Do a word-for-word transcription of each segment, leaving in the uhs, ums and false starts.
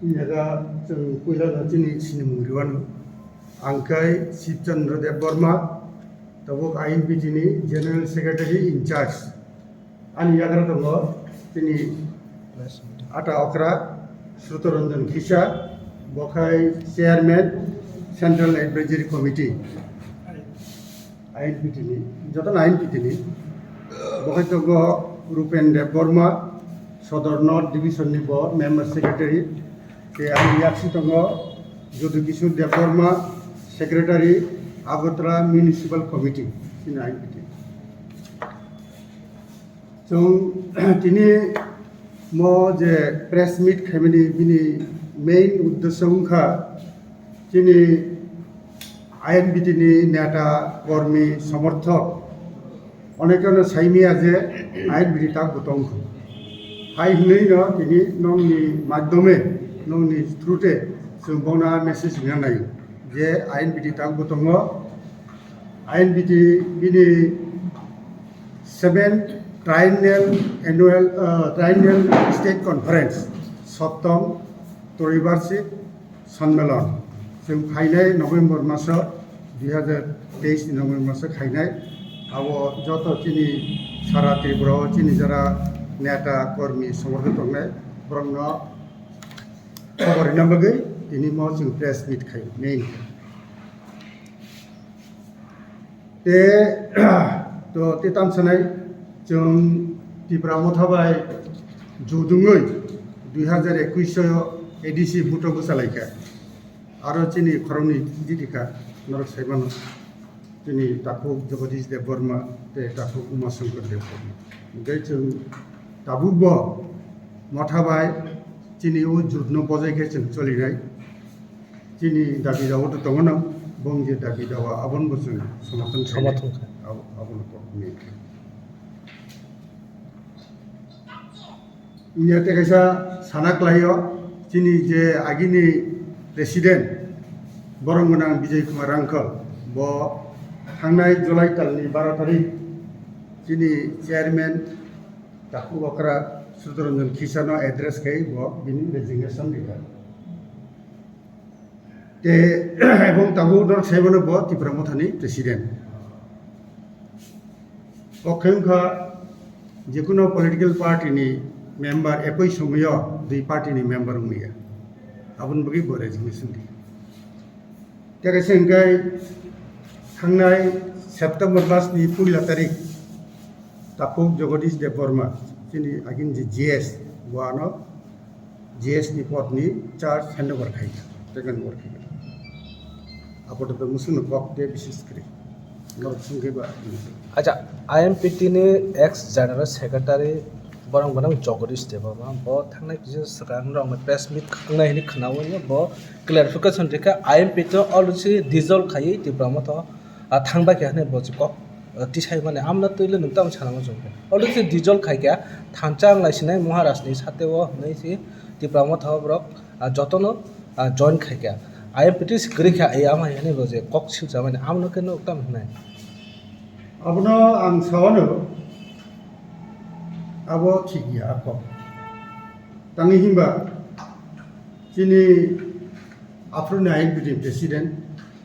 Jaga chwng puila no chini sinimung riwano. Ang khe Shiv Chandra Debbarma, tabuk I N P T ni General Secretary in charge. Ani yagra tongo chini ata okra Srutoranjan Khisa, bo khai Chairman Central Advisory Committee. I N P T ni, joto no I N P T ni. Bo hai tongo Rupen Debbarma, Sodor North Division ni bo Member Secretary. Tei ani yaksi tongo Jyoti Kishore Debbarma, Secretary, Agartala Municipal Committee, chini I N P T. Chwng tini mo je press meet khaimani bini main uddesyo wngkha chini I N P T ni neta, kormi, somorthok onekeno saimaya je I N P T tak bo tongkha. Hai hwnwi no tini nongni madhyome, nongni through te chwng bono message rwna nai je I N P T tak bo tongo. I N P T bini seventh Triennial Annual, uh, Triennial State Conference, Soptom Tribharshik Sanmelon. Chwng phainai November maso, dui hazar teis ni November maso khainai. Abo joto chini sara Tripura o chini jara neta, kormi, somorthok tongnai, borokno khobor rwna bagwi tini mo chwng press meet khai, main. Te, to, te tamsanai chwng Tipra Motha bai judungwi dui hazar ekush o A D C vote o bwchalaikha. Aro chini khoroknwi jiti kha, norok saimano. Chini takhuk Jagadish Debbarma tei takhuk Uma Shankar Debbarma. Hwnkhe chwng tabukbo Motha bai chini o jotno bojai khe chwng cholinai. Chini dabi dawa to tongo no, bong je dabi dawa abono bo chwng somorthon khainai. Somorthon kha. Abo-, abono kok ni. Inya tei kaisa sana klaio, chini je agini president, borok gwnang Bijay Kumar Rangkhal, bo thangnai July talni baro tarik chini chairman takhuk okra Sudharanjan Khisano address khai bo bini resignation rikha. Te, ebong tabuk norok saimano bo Tipra Mothani president. Kok khe wngkha jekuno political party ni member ekoi somoyo dui party ni member wngya. Aboni bagwi bo resignation di. Tei kaisa hwnkhe thangnai September mas ni puila tarik takhuk Jagadish Debbarma chini agin je G S bo ano G S ni pod ni charge handover khai kha, take over khai kha. Apato to musuno kok de bises kri. Norok sungke ba. Acha, I M P T ni ex general secretary borok bono Jagadish Debbarma, bo thangnai kisa swkang rok press meet khangnai hini khwnawi no bo clarification rikha, I M P T already dissolve khai Tipra Motha, ah, thangbai kha hwnwi bo kok, ah, tisai mani amno twi le nwng tamo sana muchung kha. Already dissolve khai kha, thansa wng lai sinai Maharaj ni sate o hwnwi si Tipra Motha borok, ah, jotono, ah, join khai kha. I M P T si kwrwi kha, ai ama hwnwi bo je kok silsa mani amno khe nwng tamo hwnwi. Abono ang sawano abo thik ya kok. Tangwi himba chini aphuru ni I M P T president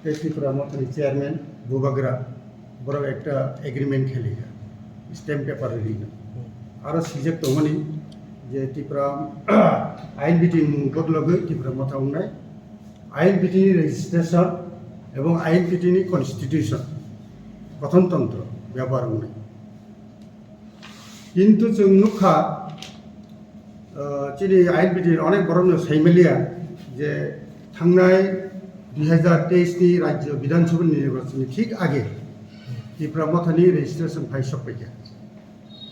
tei Tripura Mothani chairman Bubagra borok ekta agreement kheli ya, stamp paper rina. Aro sijak tongmani je Tripura I M P T ni mung bodologwi Tipra Motha wngnai, I M P T ni registration ebong I M P T ni constitution, gothontontro byabar wngnai. Kintu chwng nukha, ah, chini I M P T ni onek borokno saimaliya je thangnai dui hazar teis ni Rajya Bidhan Sabha ni nirbachon ni thik age Tipra Mothani registration phai sokpaikha.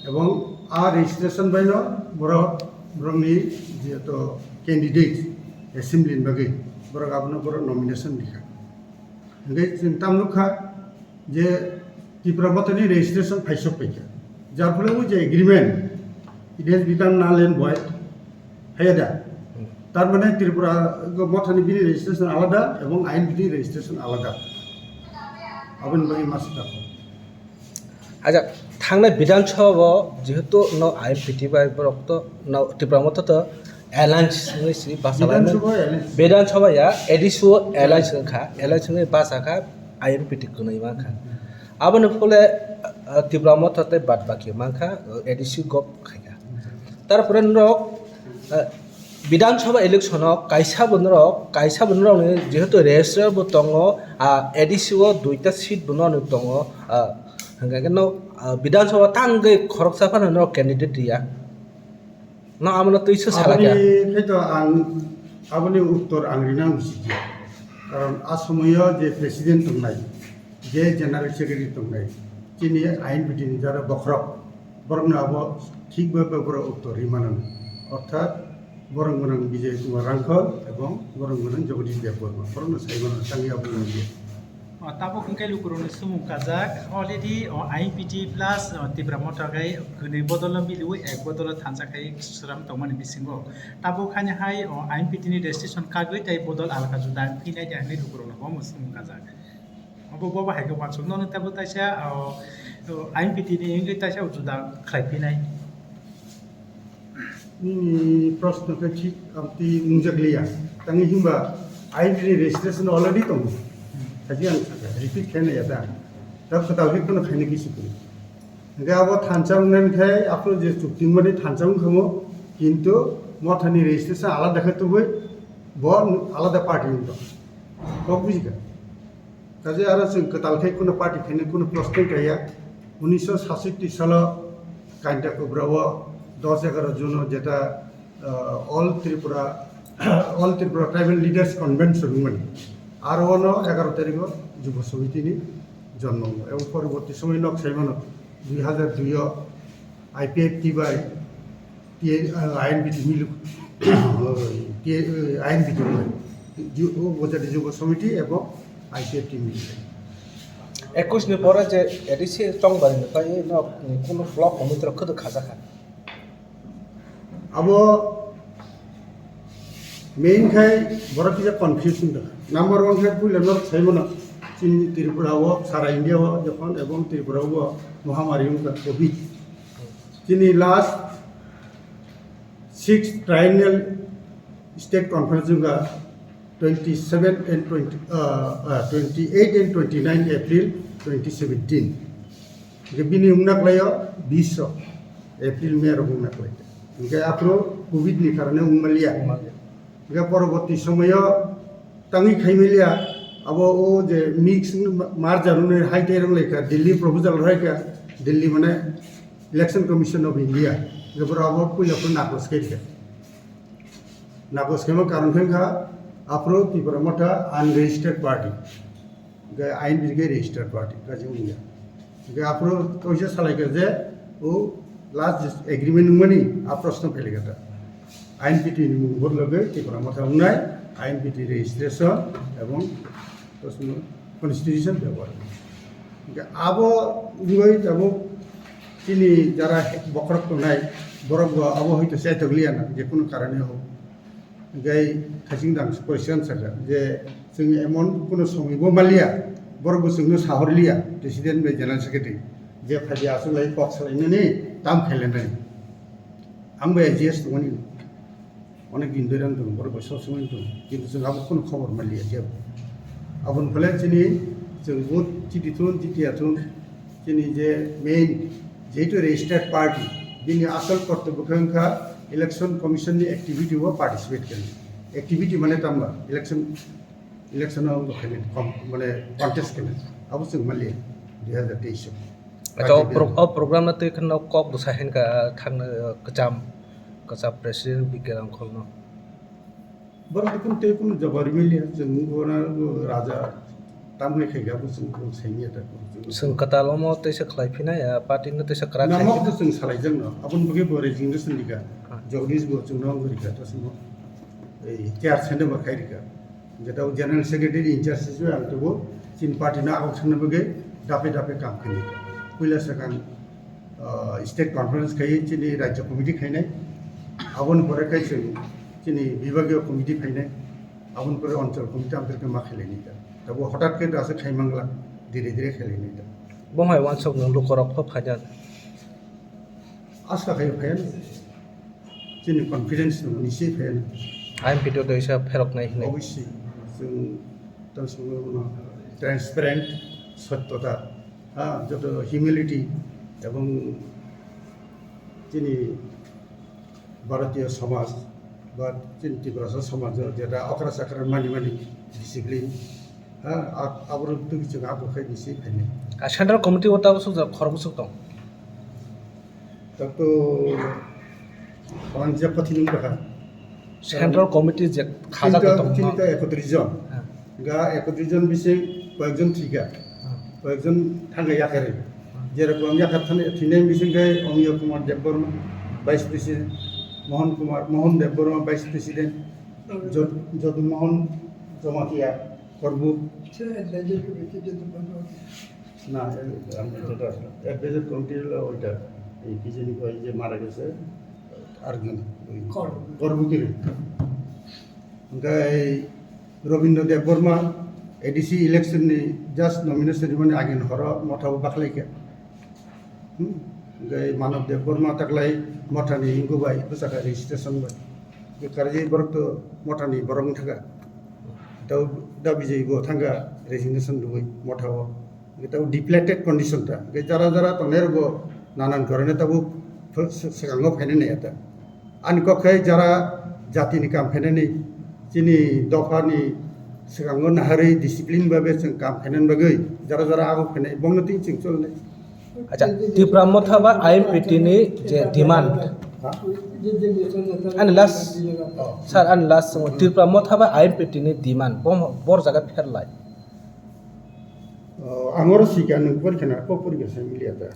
Ebong a registration baino borok, borokni jeto candidate assembly ni bagwi borok abono borok nomination rikha. Hingke chwng tam nukha je Tipra Mothani registration phaisok paikha. Jar phole o je agreement, it has become null and void. Haiya da? Tar mane Tripura Mothani bini registration alada ebong I M P T ni registration alada. Aboni bagwi masa da. Acha, thangnai Bidhan Sabha o jehetu no I M P T bai borok to no Tipra Motha to alliance wngwi si basa Bidhan laimani. Sabha alliance. Bidhan Sabha ya, A D C o alliance wngkha, alliance wngwi basa kha, I N P T kwnwi mankha. Aboni phole, uh, Tipra Motha tei bad baki mankha, uh, A D C gop khaikha. Tarpore norok, uh, Bidhan Sabha election o kaisa bo norok, kaisa bo norok ni jehetu registrar bo tongo, uh, A D C o duita seat bo norok ni tongo, uh, hwnkhe no, uh, Bidhan Sabha tangwi khoroksa phano norok candidate riya. No, amo no twi se sala kya? Aboni khe to ang, aboni uttor ang rina usi kya. Karon a somoyo je president tongnai, je general secretary tongnai, chini I N P T ni jara bokhorok, borokno abo thik bai bai borok uttor ri mano. Orthat borok gwnang Bijay Kumar Rangkhol ebong borok gwnang Jagadish Debbarma, borokno sai mano, tangwi abo wngya. O, tabuk hwnkhe lukurokni sumung kajak, already, o, I N P T plus, o, Tipra Motha khai kwnwi bodolo miliwi ek bodolo thansa khai sram tongmani bisingo. Tabuk haino hai, o, I N P T ni registration kagwi tei bodol alaka juda phinai de hinwi lukurokno bo sumung kajak. Obo, bo bahai khe uansuk nono teibo taisa, o, o, I N P T ni wngwi taisa juda khlai phinai. Nini proshno khe thik amtwi wngjak liya. Tangwi himba I N P T ni registration already tongo. Kaji ang sakha, repeat khaina ya ta. Ta kwtal khe kheno khaina kisi kwrwi. Hingke abo thansa wngnani khe aphuru je chukti mani thansa wngkha mo, kintu Mothani registration alada khe tubui bo alada party wngkha. Kok bujikha. Kaje aro chwng kwtal khe kuno party khainai kuno proshno kaiya. Unisho sasoti salo Kainta Kubra o dos egaroh June o jeta, uh, All Tripura, All Tripura Tribal Leaders Convention wngmani. Aro ono egaroh tarikh o Jubo Samiti ni jonmo wngo. Ebong poroborti somoy nok saimano dui hajar dui o I P F T bai T-, uh, I N P T milu, T-, uh, I N P T milu. Ju-, uh, Bojadi Jubo Samiti ebong I P F T milu. Ekus ni pore je A D C Chongbari ni pai no, kuno block committee rok khwtwk khajakha. Abo main khai borok kisa confusion da. Number one khai puila norok saimano chini Tripura o, sara India o jokhon ebong Tripura o mohamari wngkha covid. Chini last sixth triennial state conference wngkha twenty seven and twenty, uh, uh, twenty eight and twenty nine April twenty seventeen. Hingke bini wngna khlaio bis rok, April, May rok wngna khlai. Hingke aphuru covid ni karone wngmaliya. Hingke poroborti somoyo tangwi khaimaliya, abo o je mix ma-, merger wngwi hai tei rwng laikha, Delhi proposal rwkha, Delhi mane Election Commission of India, je borok abo puila phuru nakosh khe rikha. Nakosh khema karon khe wngkha, aphuru Tipra Motha unregistered party, hingkhe I N P T khe registered party, kaisa wngya. Hingkhe aphuru kaisa salaikha je, o last agreement wngmani, a proshno phailaikha ta. I N P T ni mung bodologwi Tipra Motha wngnai, I N P T registration ebong Constitution bebohar. Hingke abo wngwi tabuk chini jara bokhorok tongnai borok bo abo hoito chaitok liya na je kunu karone ho. Hingke thaiching dang question sakha je chwng emon kunu somoi bo maliya borok bo chwngno sahor liya president bai general secretary je phaidi aswk lai kok salainani tam khailainani. Ang bai G S tongmani. Onek din dori ang tongo, borok bai sob somoi tongo, kintu chwng abo kunu khobor manliya jebo. Aboni phole chini chwng vote chiti thun, chiti ya thun, chini je main, jehetu registered party, bini asol kortobyo khe wngkha election commission ni activity o participate khainai. Activity mane tamo election, election o wngkha khainai, com-, mane contest khainai. Abo chwng manliya dui hazar teis o. Acha, o Party pro-, o program no twi kheno kok bwsa hinkha thangna, uh, kwcham, kwcham president B K Rangkhol no. Borok tei kunu, tei kunu jawab rwmaliya, chwng bo na, bo raja tamni khaikha, bo chwng, chwng saimanya ta, chwng. Chwng kwtal omo teisa khlai phinai, ah, party no teisa kwrak Namo khai phinai. Bo chwng salai jang no, aboni bagwi bo resignation rikha, Ah. Jagdish bo chwng no rikha, ta chwng bo, ei, chair sende bo khai rikha. Jeta o general secretary in charge hisabe ang tubu chini party no agok thangna bagwi dape dape kam khainai. Puila swkang, ah, state conference khai chini rajya committee khainai. Aboni pore khai chwng chini bibagiyo committee khainai. Aboni pore onchol committee amtwrwkhe ma khailainai ta. Tabo hotat khe dase khai mangla, dire dire khailainai ta. Bo hai wansok nwng lukorok pho phaida. Aska khai phaiya. Chini confidence no nisi phaina. I M P T o doisa pheroknai hinwi. Obviously, chwng tang songno bono transparent, sottota, ha, joto humility, ebong chini Bharatiya samaj ba chini Tiprasa samaj jeta okra chakra mani mani discipline, ha, a-, aboro twi chwng abo khai nisi phainai. A Central Committee o tabuk sukjak khorok bwswk tong? Tato pangja pathini wngkha. Central Committee je khajak tong. Chini to ekotris jon. Ha. Ga ekotris jon bising koyekjon thika. Ha. Koyekjon thangka yakari. Ha. Jerokom yakar thani thinai bising kai Amiya Kumar Debbarma, Vice President, Mohan Kumar, Mohan Debbarma, Vice President, Jod-, Jodu Mohan Jamatia, Korbuk. না, এ-, আমি তো এটা advisor committee হলো ওইটা, এই কি জানি কয় যে মারা গেছে, আরেকজন, ওই করবুকির। ওকে, এই রবীন্দ্র Debbarma A D C election ni just nomination rimani agin horo mothao bakhlaikha. Hmm? Hingke Manav Debbarma taklai mothani hingo bai bwsakha registration bai. Hingke karwi borok to mothani borok wngthaka. Tau da Bijay bo thangka resignation rwui mothao. Hingke tau depleted condition ta. Hingke jara jara tongnai rokbo nanan karone tabuk ph-, s-, swkango phainai naiya ta. Ani kok khe jara jatini kam khainani, chini dophani swkango naharwi discipline bai bai chwng kam khainani bagwi jara jara abo khainai, bongno twi chwng cholnai. Acha, Tipra Motha ba I M P T ni je demand. Ha? Ani last, sir, ani last, Tipra Motha ba I M P T ni demand, bo, bor jaga pherlai. O, ang oro sika nwng porikha na, kok porikha sa miliya ta.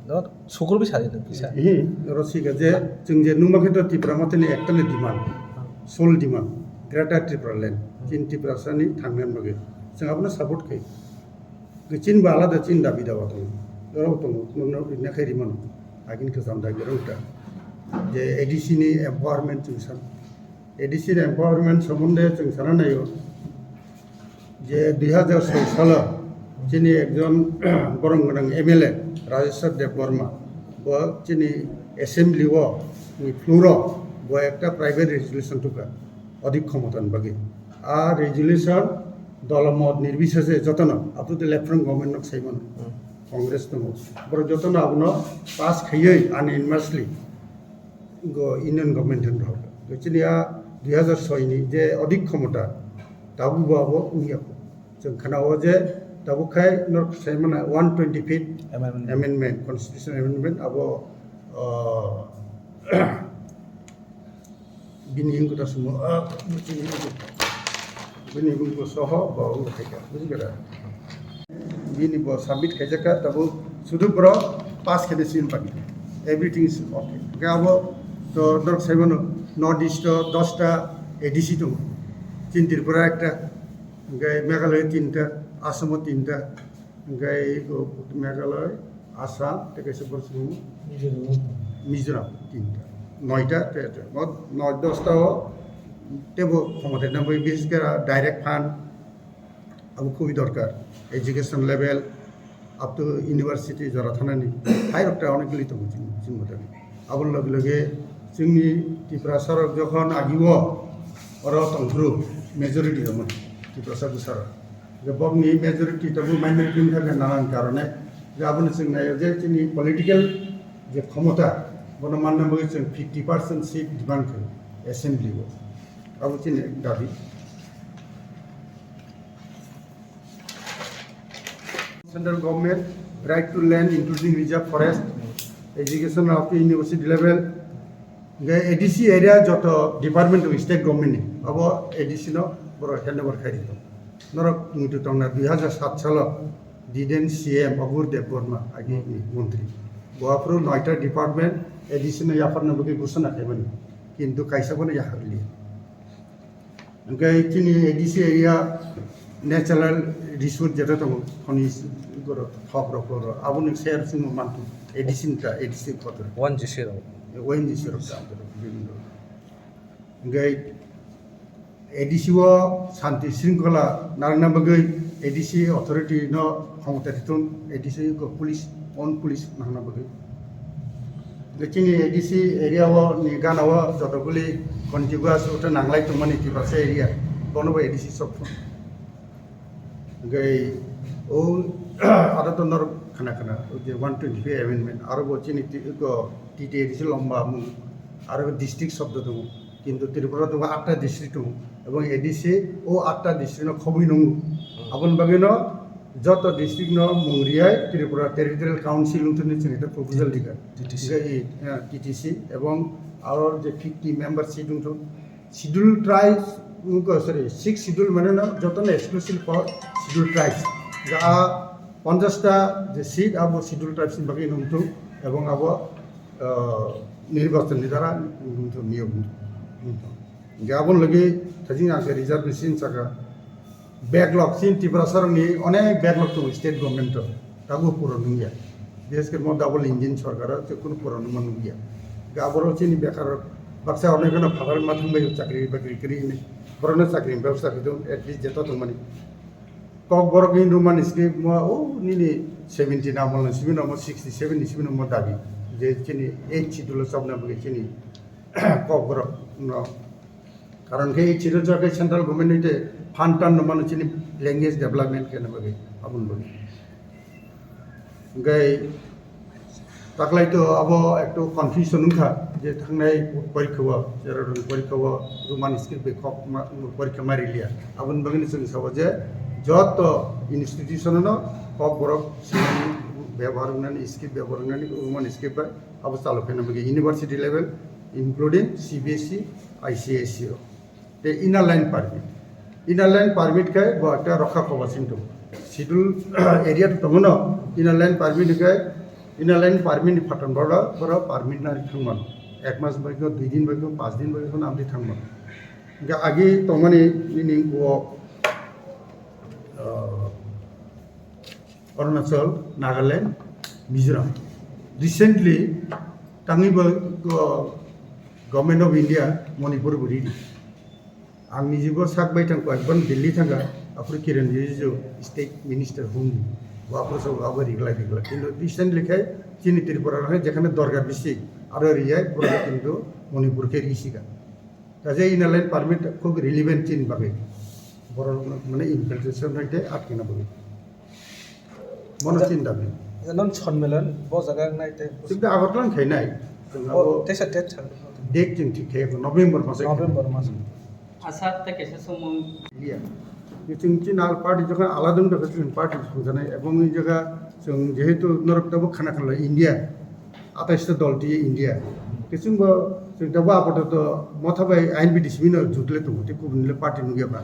No, sukur bisa di nwng bisa. Hi, oro sika je, chwng je nungma khe to Tipra Motha ni ekta ni demand, sole demand, Greater Tipraland, chin Tiprasa ni thangna bagwi. Chwng abono support khai. Chin ba alada chin dabi dawa tongo. Oro tongo, nwng no rina khai rimano. Agin kwcham dabi rok ta. Je A D C ni empowerment chwng san. A D C ni empowerment somonde chwng sana naio. Je dui hajar soi salo chini ekjon borong gwnang M L A Rajeshwar Debbarma bo chini assembly o ni floor o bo ekta private resolution tuka odik khomotan bagwi. A resolution dola mot nirbisese jotono up to the left front government nok saimano Congress tongo. Borok jotono abono pass khaiwi unanimously go Union Government hen rok. Chini a dui hajar soi ni je odik khomota, tabuk bo abo wngya. Chwng khana o je tabuk khai norok sai mana one twenty fifth Amendment. Amendment, Constitution Amendment, abo, ah, bini wngkha ta sumo, ah, bini wngkha soho bo wngkha khaikha, buji kha da? Bini bo submit khaijak kha, tabuk sudu bro pass khaina sini pagi. Everything is okay. Hingke abo to norok sai mano, North East o dosta A D C tongo. Chin Tripura ekta, hingke Meghalaya tinta, Assam o tinta, hingke eko Meghalaya, Assam, tei kaisa borok se tongo Mizoram tinta. Noita, te, te, mo-, noi dosta o tebo khomotai nangbai, bises khe direct fund, abo khubui dorkar. Education level up to university jora thanani hai rok ta onek gili tongo chini, chini mote. Aboni loge loge chini Tiprasa rok jokhon agi o oro tongphuru majority rok mani Tiprasa bwsa rok. Je bokni majority tabuk minority wngkha khe nanan karone. Je aboni chwng naio je chini political je khomota bono manna bagwi chwng fifty percent seat demand khaio assembly o. Abo chini dabi. Central government right to land including reserve forest, education up to university level. Hingke A D C area joto department of state government ni abo A D C no borok handover khai rikha. Norok muitu tongna dui hajar sat salo diden C M Agur Debbarma agi ni montri. Bo aphuru noita department A D C no yapharna bagwi ghosona khaimani. Kintu kaisa bono yakarliya. Hingke chini A D C area natural resource jeta tongo, khoni borok, thok rok, borok, aboni share chwngno mantu A D C ni ta, A D C kotor. O N G C rok. O N G C rok ta, borok, bibhinno. Hingke A D C o santi shringkhola narwkna bagwi A D C authority no khomota ritun, A D C ko police, own police nangna bagwi. Chini A D C area o ni gana o jotoguli contiguous ute nanglai tongmani Tiprasa area, bono bo A D C sokphang. Hingke o aro to norok khana khana, o je one twenty-five amendment, aro bo chini ti-, ko T T A D C lomba mung, aro district shobdo tongo. Kintu Tripura tongo atta district tongo, ebong A D C o atta district no khobwi nungo. Hmm. Aboni bagwi no joto district no mung riyai Tripura Territorial Council wngthani chini ta proposal rikha. T T C. Hingke i, eh, T T C ebong aro je fifty member seat wngthong, Scheduled Tribes, wngkha, sorry, Sixth Schedule mane no joto no exclusive for Scheduled Tribes. Ga a ponchash ta je seat abo Scheduled Tribes ni bagwi wngthong ebong abo, ah, nirbachan ni dara wngthong, niyok wngthong. Hingke aboni logi thajin ang khe reservation saka backlog, chini Tiprasa rokni onek backlog tongo state government o, tabuk puron wngya. Bises khe mo double engine sorkar o, je kunu puron wngma nukya. Hingke aboro chini bekar baksa onek kheno phatar ma thangbai chakri bakri kwrwi hwnwi, borokno chakri ni bebosta khe do, at least jeto tongmani. Kokborok ni Roman script mo o nini seventy ni amol ni simi no mo sixty seven ni simi no mo dabi je chini eight schedule o chopna bagwi chini Kokborok no. Karon khe ei chini jagwi central government ni te fund tan no mano chini language development khe na bagwi aboni bagwi. Hingke taklai to abo ekto confusion wngkha je thangnai porikha o, cheraroni porikha o Roman script bai kok ma, porikha ma riliya. Aboni bagwi no chwng sabo je joto institution no Kokborok sinani bebohar wngnani, script bebohar wngnani Roman script bai abo chalo khe na bagwi university level including C B S E, I C S E o. Tei inner line permit. Inner line permit khe bo ekta rokha kobo sing tongo. Schedule area to tongo no, inner line permit khe, inner line permit ni phaton boro, boro permit nari thangmano. Ek mas bai khe, dui din bai khe, panch din bai khe, amdi thangmano. Hingke agi tongmani nini o, ah, Arunachal, Nagaland, Mizoram. Recently, tangwi bo, go-, Government of India, Manipur bo ridi. Ang nijibo sak bai thang koi, ban Delhi thangka, aphuru Kiren Rijiju state minister hum, bo aphuru sa abo rigla rigla. Kintu recently khai, chini Tripura hai jekhane dorga bisi, aro riyai, pura kintu Manipur khe risika. Kaje inner line permit khub relevant chini bagwi. Borok mane infiltration naite atkena bagwi. Mono chinta bi. Non sonmelan bo jaga naite. Chwng da Agartala khainai. Chwng abo teisa date thang. Date chwng thik khe November mas. November mas. Asat ta kaisa somung. Iya. Chwng chin al party jokha aladung da chwng party thangjanai ebong jaga chwng jehetu norok tabo khana khala India. Atais ta dol tiye India. Kiching bo chwng tabo apato to motha bai I N P D C bino jutle tongo te kubun le party nugya ba.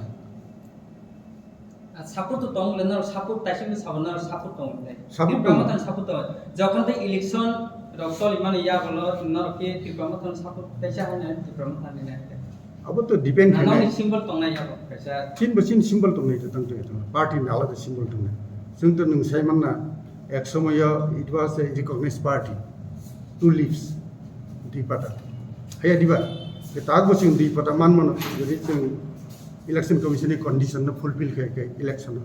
Support to tong le nor support taising sabo nor support tong le. Support Tipra tong. Motha support tong. Jokhon te election rok soli mani ya bolo nor ke Tipra Motha support taisa hanya Tipra Motha ni na. Abo to depend khainai. Nangni symbol tongnai abo kaisa. Chin bo chin symbol tongnai to tang to. Party ni alada symbol tongnai. Chwng to nwng sai manna ek somoyo it was a recognized party. Two leaves. Dui pata. Haya diba. Ke tak bo chwng dui pata man mano. Jadi chwng election commission ni condition no fulfill khai khai election.